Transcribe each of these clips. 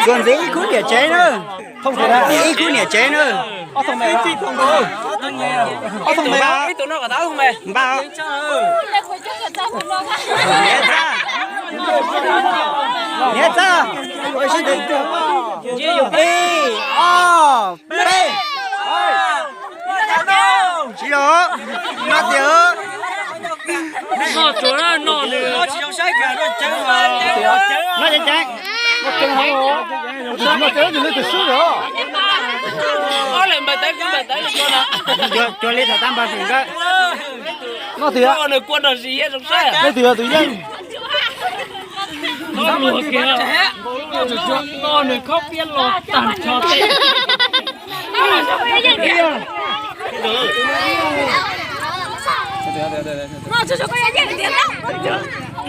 Txuas ntxiv ib khub niam tsev na. Ib khub niam tsev na. Npaj. Niam txaj. Ib, ob, peb. Tsis yog, no tiag. No tseeb tseeb. Cuag li thaum tab npawg Fwm nkawd. No tiag. Leej twg yog tus yeej? No nws khob piab los tag nrho tej.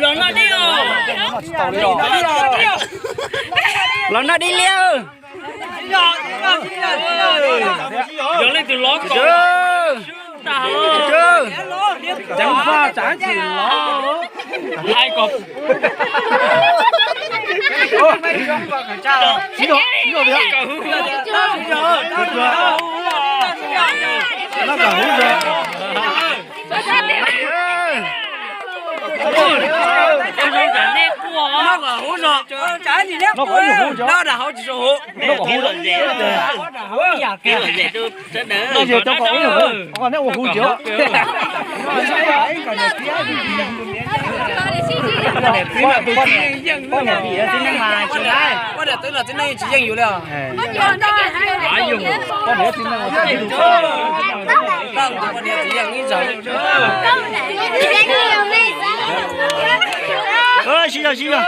Los noj dib os. Los noj dib liab. Yog leej twg los kom tag. Ceev faj tsam tsis los. Hais kom Poj niam txiv neej mas tsis laib. Poj niam txiv neej tsis yeej yus li os. Sib zog sib zog.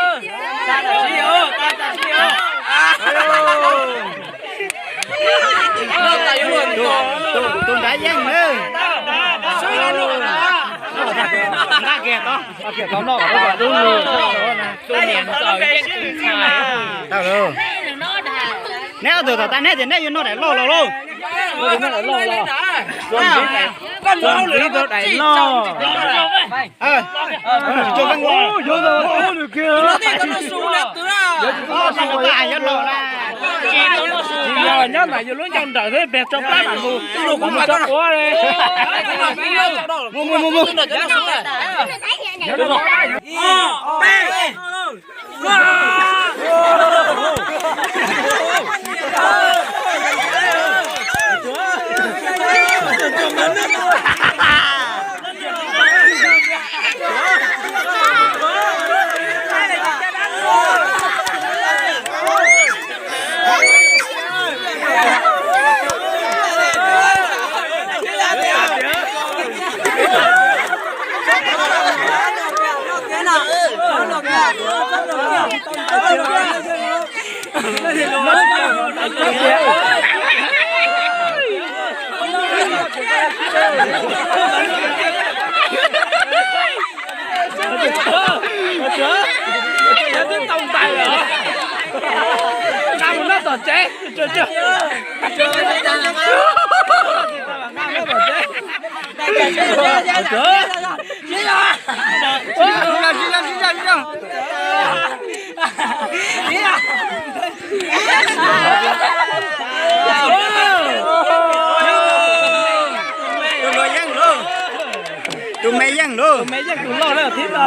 Tus nrad yeej na. Nqa kiag tau. Neb ob tug tom tag neb tias neb yuav noj daim loj los lauj. Txiv tau daim loj. Tsis yog nyob ntawm yus lub ncauj nrawm xwb, pem tso plab mam mus, mus tso quav li. Twb tau ntais lawm. Nqa mus noj tom tsev. Tus hluas yeej lauj. Tus me yeej lauj. Tus me yeej tus loj na thib no.